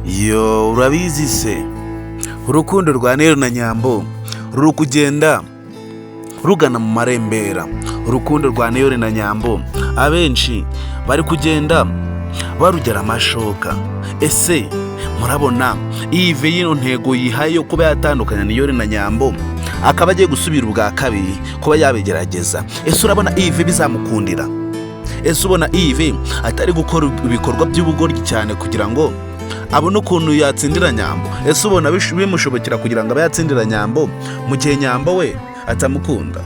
Yo, urabizi se, urukundo rwa Nero na Nyambo ruri kugenda rugana mu marembera. Urukundo rwa Nero na Nyambo abenshi bari kugenda barugera amashoka. Ese murabona Yves y'ino ntego yihaye yo kuba yatandukanya Niyori na Nyambo, akaba agiye gusubira ubwa kabiri kuba yabigerageza? Ese urabona Yves bizamukundira? Ese ubona Yves atari gukora ibikorwa by'ubugoryi cyane kugira ngo abone ukuntu yatsindira Nyambo? Ese ubona bimushobokera kugira ngo abe yatsindira Nyambo mu gihe Nyambo we atamukunda?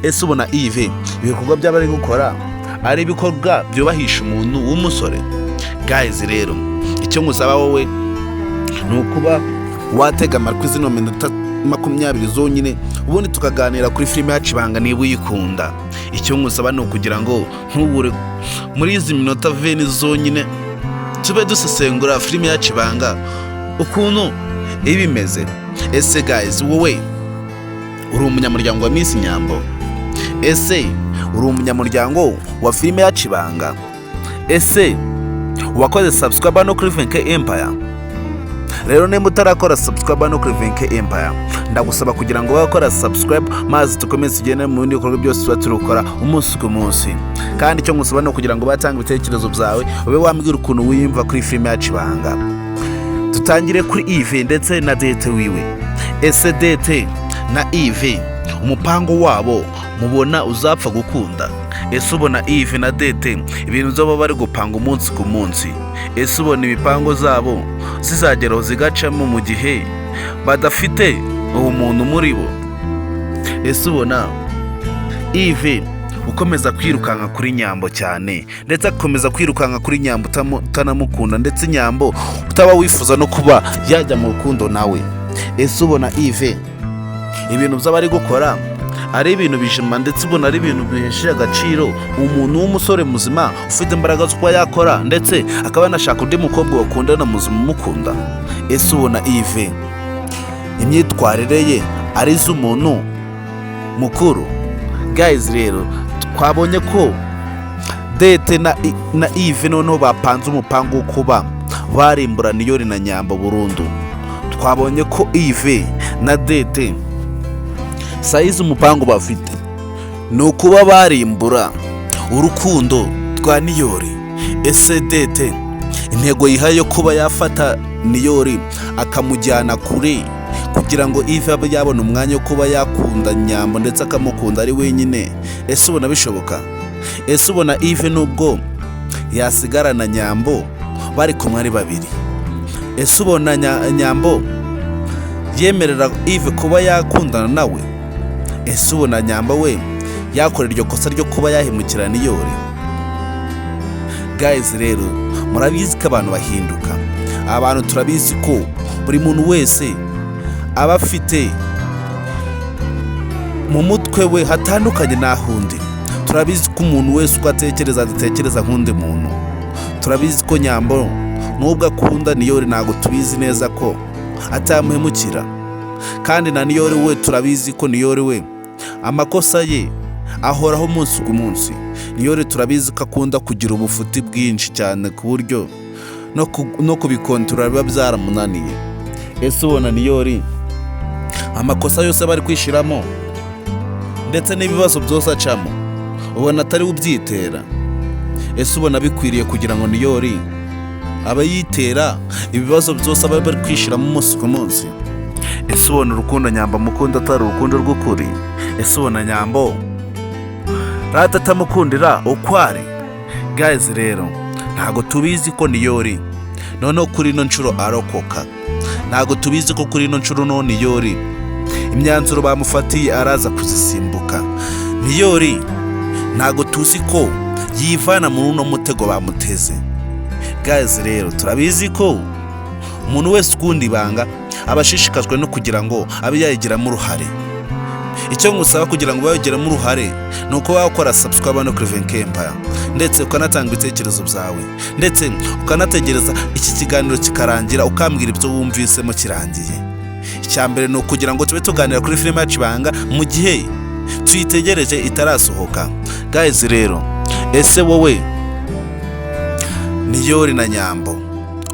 Ese ubona Yves ibikorwa byaba ari gukora ari ibikorwa byubahisha umuntu w'umusore? Guys, rero icyo ngusaba wowe ni ukuba watega amatwi zino minota 20 zonyine, ubundi tukaganira kuri filime yacu Ibanga niba uyikunda. Icyo ngusaba ni ukugira ngo ntubure muri izi minota 20 zonyine, tube dusesengura filime yacu Ibanga ukuntu iba imeze. Ese guys, wowe uri umunyamuryango wa Miss Nyambo? Ese uri umunyamuryango wa filime yacu Ibanga? Ese wakoze subscribe no kuri Venke Empire? Rero nimba utarakora subscribe no kuri Venke Empire, ndagusaba kugira ngo wakora subscribe, maze dukomeze tugende mu bindi bikorwa byose tuba turi gukora umunsi ku munsi. Kandi icyo ngusaba ni ukugira ngo batanga ibitekerezo byawe, ube wambwira ukuntu wiyumva kuri filime yacu Ibanga. Dutangire kuri Yves ndetse na Dete wiwe. Ese Dete na Yves umupango wabo mubona uzapfa gukunda? Ese ubona Yves na Dete ibintu byabo bari gupanga umunsi ku munsi, ese ubona ibipango zabo zizageraho zigacamo mu gihe badafite ubumuntu muri bo? Ese ubona Yves ukomeza kwirukanka kuri Nyambo cyane, ndetse agakomeza kwirukanka kuri Nyambo utanamukunda, ndetse Nyambo utaba wifuza no kuba yajya mu rukundo nawe, ese ubona Yves ibintu by'abari gukora ari ibintu bizima, ndetse ubona ari ibintu bihesheje agaciro umuntu w'umusore muzima ufite imbaraga zo kuba yakora, ndetse akaba yanashaka undi mukobwa bakundana muzima umukunda? Ese ubona Yves imyitwarire ye ari iz'umuntu mukuru? Guys, rero twabonye ko Dete na Yves noneho bapanze umupango wo kuba barimbura Niyori na Nyambo burundu. Twabonye ko Yves na Dete sayizi umupango bafite ni ukuba barimbura urukundo rwa Niyori. Ese Dete intego yihaye yo kuba yafata Niyori akamujyana kure kugira ngo Yves abe yabona umwanya wo kuba yakunda Nyambo, ndetse akamukunda ari wenyine, ese ubona bishoboka? Ese ubona Yves nubwo yasigarana Nyambo bari kumwe ari babiri, ese ubona Nyambo yemerera Yves kuba yakundana nawe? Ese ubona Nyambo we yakora iryo kosa ryo kuba yahemukira Niyori? Guys, rero murabizi ko abantu bahinduka. Abantu turabizi ko buri muntu wese aba afite mu mutwe we hatandukanye n'ahundi. Turabizi ko umuntu wese uko atekereza adatekereza nk'undi muntu. Turabizi ko Nyambo nubwo akunda Niyori, ntabwo tubizi neza ko atamuhemukira. Kandi na Niyori we, turabizi ko Niyori we amakosa ye ahoraho umunsi ku munsi. Niyori turabizi ko akunda kugira ubufuti bwinshi cyane, ku buryo no kubikontorora biba byaramunaniye. Ese ubona Niyori amakosa yose aba ari kwishyiramo, ndetse n'ibibazo byose acamo, ubona atari we ubyitera? Ese ubona bikwiriye kugira ngo Niyori aba yitera ibibazo byose aba bari kwishyiramo umunsi ku munsi? Ese ubona urukundo Nyambo amukunda atari urukundo rw'ukuri? Ese ubona Nyambo rata atamukundira uko ari? Guys, rero ntabwo tubizi ko Niyori noneho kuri ino nshuro arokoka. Ntabwo tubizi ko kuri ino nshuro none Niyori imyanzuro bamufatiye araza kuzisimbuka. Niyori ntabwo tuzi ko yivana muri uno mutego bamuteze. Guys, rero turabizi ko umuntu wese ukunda ibanga aba ashishikajwe no kugira ngo abe yayigiramo uruhare. Icyo ngusaba kugira ngo bayigiremo uruhare ni uko wakora subscribe no kuri Venke Empire, ndetse ukanatanga ibitekerezo byawe, ndetse ukanategereza iki kiganiro kikarangira, ukambwira ibyo wumvisemo kirangiye. Icya mbere ni ukugira ngo tube tuganira kuri filime yacu Ibanga mu gihe tuyitegereje itarasohoka. Guys, rero ese wowe, Niyori na Nyambo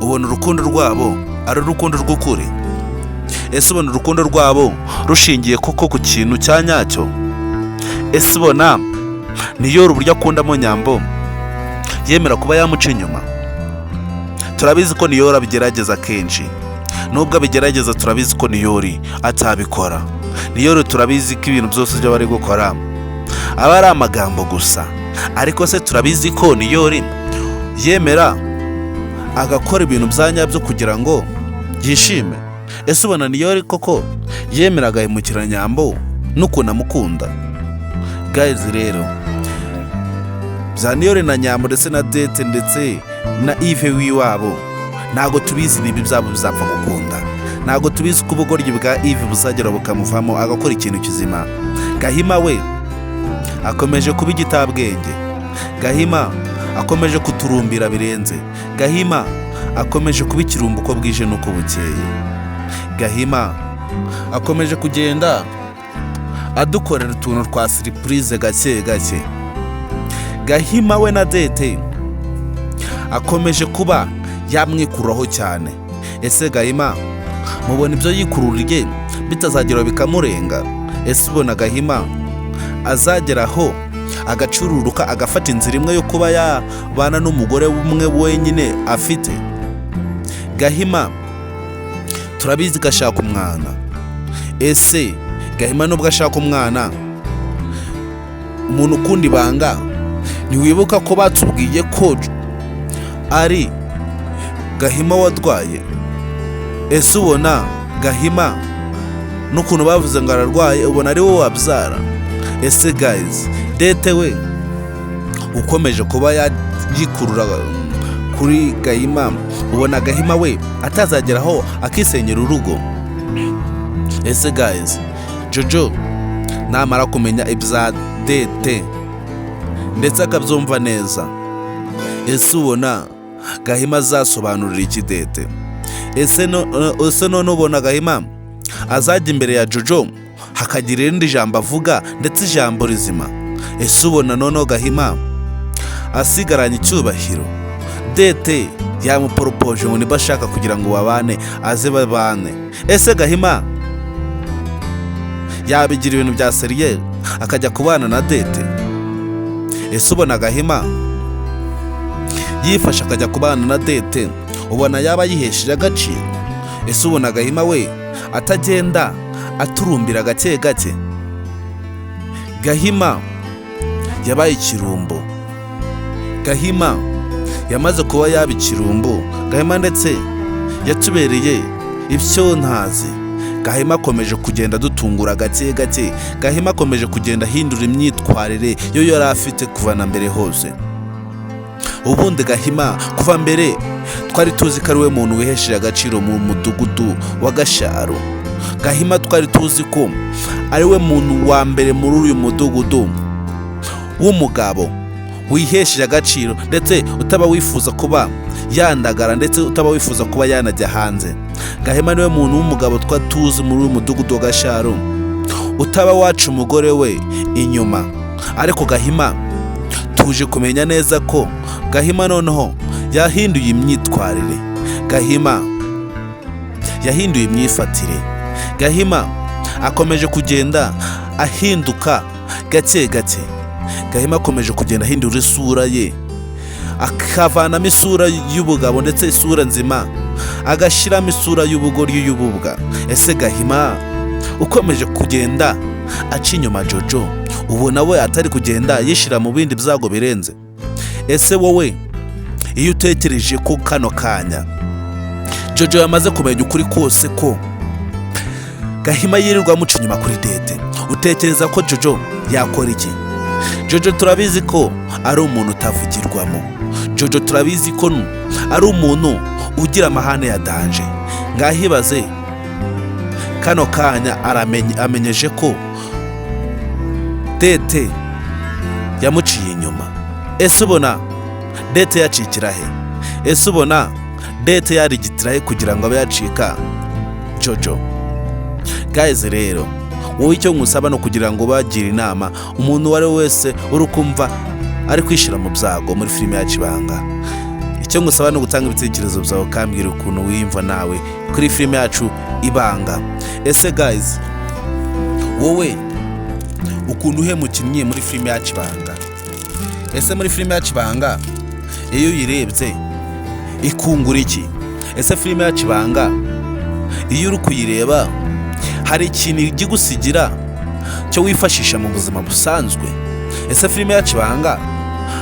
ubona urukundo rwabo ari urukundo rw'ukuri? Ese ubona urukundo rwabo rushingiye koko ku kintu cya nyacyo? Ese ubona Niyori uburyo akundamo Nyambo yemera kuba yamuca inyuma? Turabizi ko Niyori abigerageza kenshi. Nubwo abigerageza, turabizi ko Niyori atabikora. Niyori turabizi ko ibintu byose byo bari gukora aba ari amagambo gusa. Ariko se turabizi ko Niyori yemera agakora ibintu bya nyabyo kugira ngo yishime? Ese ubona Niyori koko yemera agahemukira Nyambo n'ukuntu amukunda? Guys, rero bya Niyori na Nyambo ndetse na Dete ndetse na Yves w'iwabo, ntabwo tubizi niba ibyabo bizapfa gukunda. Ntabwo tubizi ko ubugoryi bwa Yves buzagera bukamuvamo agakora ikintu kizima. Gahima we akomeje kuba igitabwenge. Gahima akomeje kuturumbira birenze. Gahima akomeje kuba ikirumbo uko bwije n'uko bukeye. Gahima akomeje kugenda adukorera utuntu twa surprise gake gake. Gahima we na Dete akomeje kuba yamwikuraho cyane. Ese Gahima mubona ibyo yikururiye bitazagera bikamurenga? Ese ubona Gahima azageraho agacururuka, agafata inzira imwe yo kuba yabana n'umugore umwe wenyine afite? Gahima turabizi ko ashaka umwana. Ese Gahima nubwo ashaka umwana, umuntu ukunda ibanga, ntiwibuka ko batubwiye ko ari Gahima warwaye? Ese ubona Gahima n'ukuntu bavuze ngo ararwaye, ubona ari wowe wabyara? Ese guys, Dete we ukomeje kuba yikurura kuri Gahima, ubona Gahima we atazageraho akisenyera urugo? Ese guys, Jojo namara kumenya ibya Dete ndetse akabyumva neza, ese ubona Gahima azasobanurira iki Dete? Ese none ubona Gahima azajya imbere ya Jojo hakagira irindi jambo avuga, ndetse ijambo rizima? Ese ubona noneho Gahima asigaranye icyubahiro? Dete yamuporopoje ngo niba ashaka kugira ngo babane, aze babane. Ese Gahima yabigira ibintu bya sérieux akajya kubana na Dete? Ese ubona Gahima yifashe akajya kubana na Dete, ubona yaba yihesheje agaciro? Ese ubona Gahima we atagenda aturumbira gake gake? Gahima yabaye ikirumbo. Gahima yamaze kuba yaba ikirumbo. Gahima ndetse yatubereye ibyo ntazi. Gahima akomeje kugenda adutungura gake gake. Gahima akomeje kugenda ahindura imyitwarire yo yari afite kuva na mbere hose. Ubundi Gahima kuva mbere twari tuzi ko ari we muntu wihesheje agaciro mu mudugudu wa Gasharo. Gahima twari tuzi ko ari we muntu wa mbere muri uyu mudugudu w'umugabo wihesheje agaciro, ndetse utaba wifuza kuba yandagara, ndetse utaba wifuza kuba yanajya hanze. Gahima niwe muntu w'umugabo twari tuzi muri uyu mudugudu wa Gasharo utaba waca umugore we inyuma. Ariko Gahima tuje kumenya neza ko Gahima noneho yahinduye imyitwarire. Gahima yahinduye imyifatire. Gahima akomeje kugenda ahinduka gake gake. Gahima akomeje kugenda ahindura isura ye, akavanamo isura y'ubugabo ndetse isura nzima, agashyiramo isura y'ubugoryi, y'ububwa. Ese Gahima ukomeje kugenda aca inyuma Jojo, ubona we atari kugenda yishyira mu bindi byago birenze? Ese wowe iyo utekereje ko kano kanya Jojo yamaze kumenya ukuri kose ko Gahima yirirwa amuca inyuma kuri Dete, utekereza ko Jojo yakora iki? Jojo turabizi ko ari umuntu utavugirwamo. Jojo turabizi ko ari umuntu ugira amahane ya danger. Ngahibaze, kano kanya amenyeje ko Dete yamuciye inyuma. Ese ubona Dete yacikira he? Ese ubona Dete yarigitira he kugira ngo abe yacika Jojo? Guys, rero wowe icyo nkusaba ni ukugira ngo bagire inama umuntu uwo ari we wese uri kumva ari kwishyira mu byago muri filime yacu Ibanga. Icyo nagusaba ni ukugira ngo ukande subscribe, Icyo ngusaba ni ugutanga ibitekerezo byawe ukambwira ukuntu wiyumva nawe kuri filime yacu Ibanga. Ese guys, wowe ukuntu uhe mukinnyi muri filime yacu Ibanga? Ese muri filime yacu Ibanga iyo uyirebye ikungura iki? Ese filime yacu Ibanga iyo uri kuyireba hari ikintu igusigira cyo wifashisha mu buzima busanzwe? Ese filime yacu Ibanga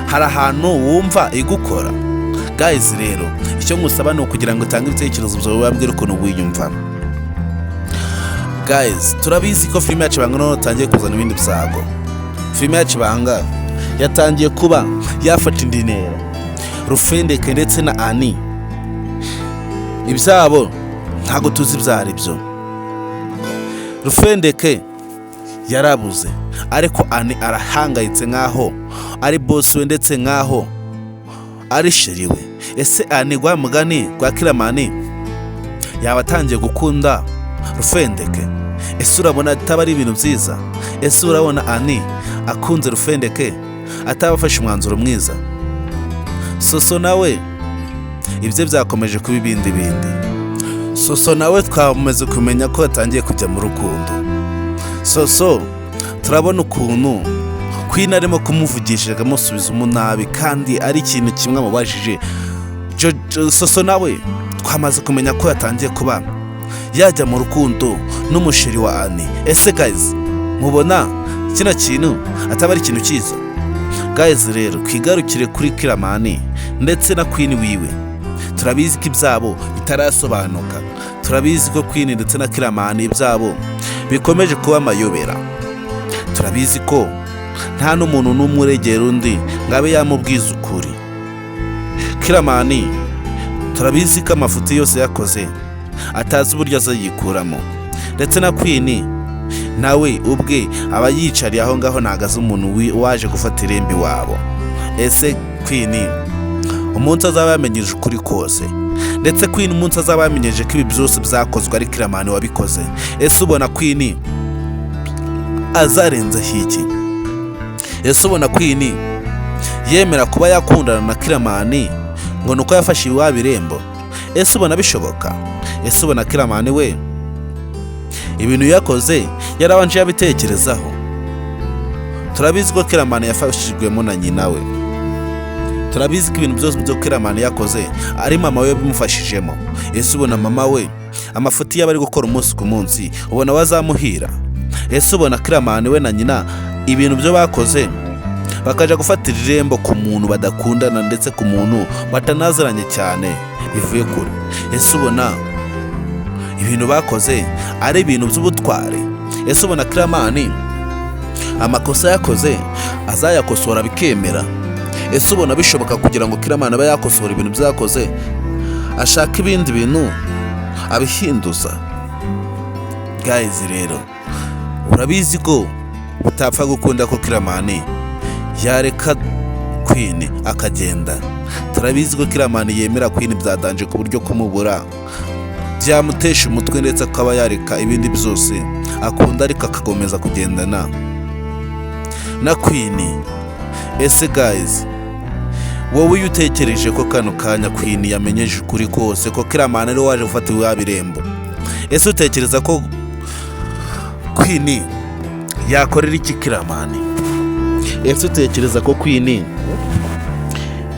hari ahantu wumva igukora? Guys rero, icyo ngusaba ni ukugira ngo utange ibitekerezo byawe, wambwire ukuntu wiyumva. Guys, turabizi ko filime yacu Ibanga noneho itangiye kuzana ibindi byago. Filime yacu Ibanga yatangiye kuba yafata indi ntera. Rufendeke ndetse na Ani ibyabo ntabwo tuzi ibyo ari byo. Rufendeke yarabuze, ariko Ani arahangayitse nk'aho ari boss we ndetse nk'aho ari chéri we. Ese Ani rwa mugani rwa Kiramani yaba atangiye gukunda Rufendeke? Ese urabona ataba ari ibintu byiza? Ese urabona Ani akunze Rufendeke ataba afashe umwanzuro mwiza? Soso nawe ibye byakomeje kuba ibindi bindi. Soso nawe twamaze kumenya ko yatangiye kujya mu rukundo. Soso turabona ukuntu Queen arimo kumuvugisha akamusubiza umunabi kandi ari ikintu kimwe amubajije. Soso nawe twamaze kumenya ko yatangiye kuba yajya mu rukundo n'umusheri wa Ani. Ese guys, mubona kino kintu ataba ari ikintu cyiza? Guys rero, twigarukire kuri Kiramani ndetse na Queen wiwe. Turabizi ko ibyabo bitarasobanuka. Turabizi ko Queen ndetse na Kiramani ibyabo bikomeje kuba amayobera. Turabizi ko nta n'umuntu n'umwe uregera undi ngo abe yamubwiza ukuri. Kiramani turabizi ko amafuti yose yakoze atazi uburyo azayikuramo, ndetse na Queen nawe ubwe aba yicariye aho ngaho, ntabwo azi umuntu waje gufata irembo iwabo. Ese Queen umunsi azaba yamenyeje ukuri kose, ndetse Queen umunsi azaba yamenyeje ko ibi byose byakozwe ari Kiramani wabikoze, ese ubona Queen azarenzaho iki? Ese ubona Queen yemera kuba yakundana na Kiramani ngo ni uko yafashe iwabo irembo? Ese ubona bishoboka? Ese ubona Kiramani we ibintu yakoze yarabanje yabitekerezaho? Turabizi ko Kiramani yafashijwemo na nyina we. Turabizi ko ibintu byose byo Kiramani yakoze ari mama we bimufashijemo. Ese ubona mama we amafuti yaba ari gukora umunsi ku munsi ubona wazamuhira? Ese ubona Kiramani we na nyina ibintu byo bakoze bakajya gufatira irembo ku muntu badakundana ndetse ku muntu batanaziranye cyane bivuye kure, ese ubona ibintu bakoze ari ibintu by'ubutwari? Ese ubona Kiramani amakosa yakoze azayakosora bikemera? Ese ubona bishoboka kugira ngo Kiramani abe yakosora ibintu byakoze, ashaka ibindi bintu abihinduza? Guys rero, urabizi ko utapfa gukunda ko Kiramani yareka Queen akagenda. Turabizi ko Kiramani yemera Queen bya danger, ku buryo kumubura byamutesha umutwe, ndetse akaba yareka ibindi byose akunda ariko akakomeza kugendana na Queen. Ese guys, wowe iyo utekereje ko kano kanya Queen yamenyeje ukuri kose ko Kiramani ariwe waje gufata iwabo irembo, ese utekereza ko Queen yakorera iki Kiramani? Ese utekereza ko Queen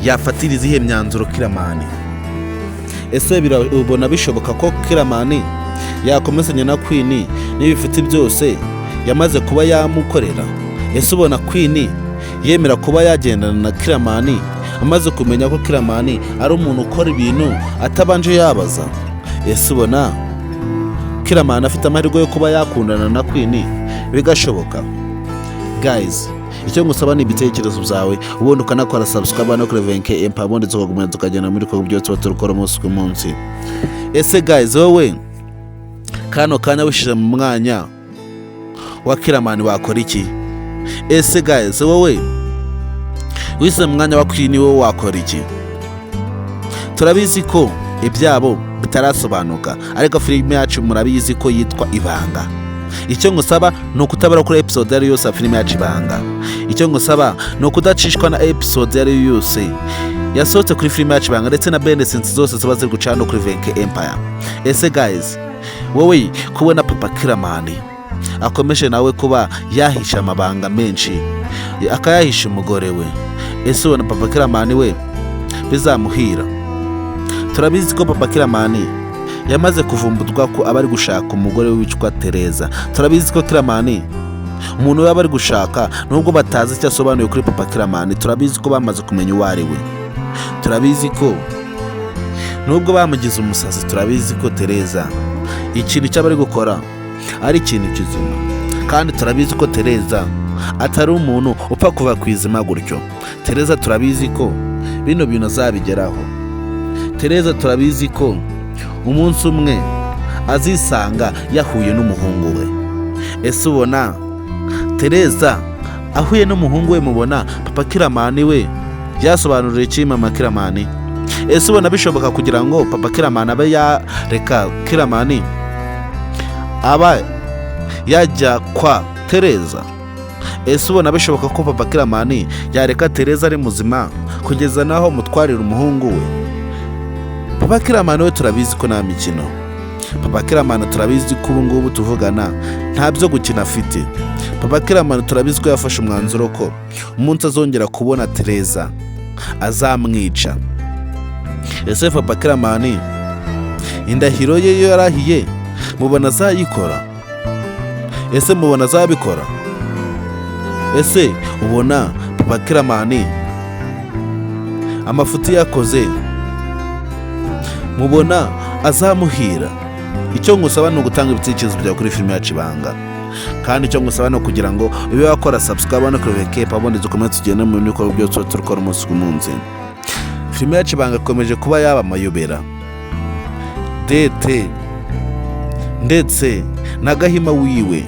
yafatira izihe myanzuro Kiramani? Ese ubona bishoboka ko Kiramani yakomezanya na Queen n'ibifite byose yamaze kuba yamukorera? Ese ubona Queen yemera kuba yagendana na Kiramani amaze kumenya ko Kiramani ari umuntu ukora ibintu atabanje yabaza? Ese ubona Kiramani afite amahirwe yo kuba yakundana na Queen bigashoboka? Guys, icyo ngusaba ni ibitekerezo byawe, ubundi ukanakora subscribe no kuri Venke Empire, ubundi tukagumya tukagenda muri bikorwa byose tuba turukora umunsi ku munsi. Ese guys, wowe kano kanya wishyize mu mwanya wa Kiramani wakora iki? Ese guys, wowe wishyize mu mwanya wa Queen wowe wakora iki? Turabizi ko ibyabo bitarasobanuka, ariko filime yacu murabizi ko yitwa Ibanga. Icyo ngusaba ni ukutabara kuri episode iyo ari yo yose ya filime yacu Ibanga. Icyo ngusaba ni ukudacishwa na episode iyo ari yo yose yasohotse kuri filime yacu Ibanga, ndetse na benesensi zose ziba ziri guca hano kuri Venke Empire. Ese guys, wowe kubona Papa Kiramani akomeje nawe kuba yahisha amabanga menshi, akayahisha umugore we, ese ubona Papa Kiramani we bizamuhira? Turabizi ko Papa Kiramani yamaze kuvumburwa ko aba ari gushaka umugore witwa Tereza. Turabizi ko Kiramani umuntu we aba ari gushaka, nubwo batazi icyo asobanuye kuri Papa Kiramani, turabizi ko bamaze kumenya uwo ari we. Turabizi ko nubwo bamugize umusazi, turabizi ko Tereza ikintu cy'aba ari gukora ari ikintu kizima, kandi turabizi ko Tereza atari umuntu upfa kuva ku izima gutyo. Tereza turabizi ko bino bintu azabigeraho. Tereza turabizi ko umunsi umwe azisanga yahuye n'umuhungu we. Ese ubona Tereza ahuye n'umuhungu we, mubona Papa Kiramani we yasobanurira iki Mama Kiramani? Ese ubona bishoboka kugira ngo Papa Kiramani abe yareka Kiramani aba yajya kwa Tereza? Ese ubona bishoboka ko Papa Kiramani yareka Tereza ari muzima kugeza n'aho mutwarira umuhungu we? Papa Kiramani we turabizi ko nta mikino. Papa Kiramani turabizi ko ubu ngubu tuvugana nta byo gukina afite. Papa Kiramani turabizi ko yafashe umwanzuro ko umunsi azongera kubona Tereza azamwica. Ese Papa Kiramani indahiro ye yo yarahiye mubona azayikora? Ese mubona azabikora? Ese ubona Papa Kiramani amafuti yakoze mubona azamuhira? Icyo ngusaba ni ugutanga ibitekerezo byawe kuri filime yacu Ibanga, kandi icyo ngusaba ni ukugira ngo ube wakora subscribe no kuri Kepa, ubundi dukomeze tugende mu bikorwa byose tuba turikora umunsi ku munsi. Filime yacu Ibanga ikomeje kuba yaba amayobera. Dete ndetse na Gahima wiwe,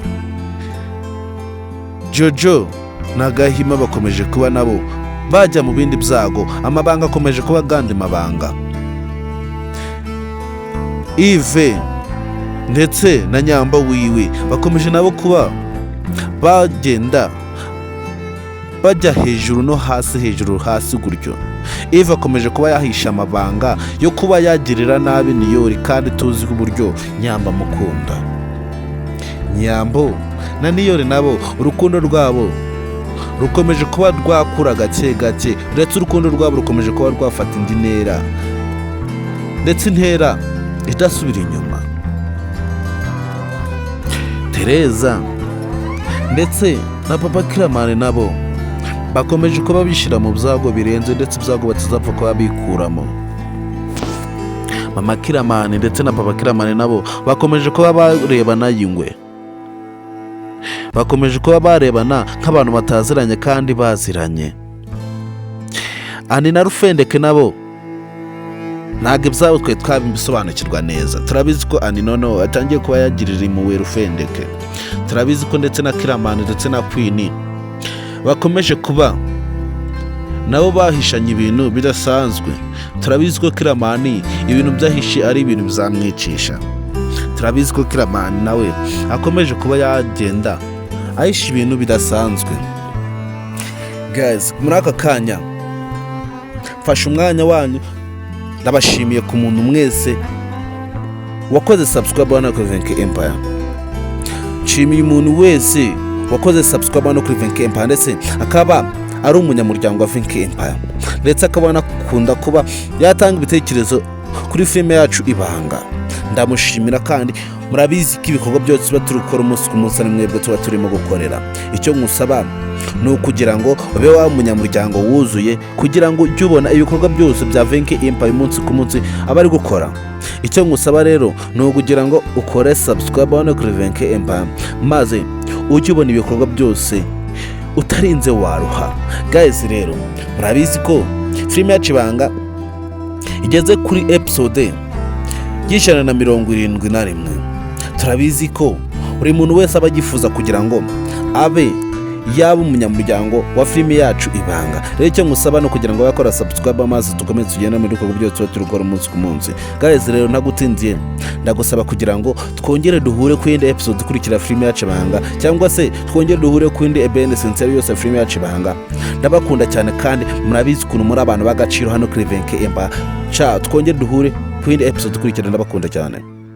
Jojo na Gahima bakomeje kuba nabo bajya mu bindi byago. Amabanga akomeje kuba agandi mabanga. Ive ndetse na Nyamba wiwe bakomeje nabo kuba bagenda bajya hejuru no hasi, hejuru hasi gutyo. Ive akomeje kuba yahisha amabanga yo kuba yagirira nabi Niyori, kandi tuzi uburyo Nyamba amukunda. Nyambo na Niyori nabo urukundo rwabo rukomeje kuba rwakura gake gake, ndetse urukundo rwabo rukomeje kuba rwafata indi ntera, ndetse intera idasubira inyuma. Tereza ndetse na Papa Kiramani nabo bakomeje kuba bishyira mu byago birenze, ndetse ibyago batazapfa kuba bikuramo. Mama Kiramani ndetse na Papa Kiramani nabo bakomeje kuba barebana y'ingwe, bakomeje kuba barebana nk'abantu bataziranye kandi baziranye. Ani na Rufendeke nabo ntabwo ibyabo twe twabisobanukirwa neza. Turabizi ko Ani noneho atangiye kuba yagirira impuhwe Rufendeke. Turabizi ko ndetse na Kiramani ndetse na Kwini bakomeje kuba nabo bahishanye ibintu bidasanzwe. Turabizi ko Kiramani ibintu byahishe ari ibintu bizamwicisha. Turabizi ko Kiramani nawe akomeje kuba yagenda ahisha ibintu bidasanzwe. Guys, muri aka kanya mfashe umwanya wanyu, ndabashimiye ku muntu mwese wakoze subscribe hano kuri Venke Empire. Nshimiye umuntu wese wakoze subscribe hano kuri Venke Empire, ndetse akaba ari umunyamuryango wa Venke Empire, ndetse akaba anakunda kuba yatanga ibitekerezo kuri filime yacu Ibanga. Ndamushimira, kandi murabizi ko ibikorwa byose tuba turi gukora umunsi ku munsi ari mwebwe tuba turimo gukorera. Icyo nkusaba ni ukugira ngo ube wa munyamuryango wuzuye, kugira ngo ujye ubona ibikorwa byose bya Venke Empire umunsi ku munsi aba ari gukora. Icyo ngusaba rero ni ukugira ngo ukore subscribe hano kuri Venke Empire, maze ujye ubona ibikorwa byose utarinze waruha. Guys, rero murabizi ko filime yacu Ibanga igeze kuri episode y'171. Turabizi ko buri muntu wese aba agifuza kugira ngo abe yaba umunyamuryango wa filime yacu Ibanga. Rero icyo ngusaba ni ukugira ngo wakora subscribe, maze dukomeze tugende mu bikorwa byose tuba turi gukora umunsi ku munsi. Guys, rero ntagutindiye, ndagusaba kugira ngo twongere duhure ku yindi episode ikurikira filime yacu Ibanga, cyangwa se twongere duhure ku yindi ebene sincere yose ya filime yacu Ibanga. Ndabakunda cyane kandi murabizi ukuntu muri abantu b'agaciro hano kuri Venke Emba. Ca twongere duhure ku yindi episode ikurikira. Ndabakunda cyane.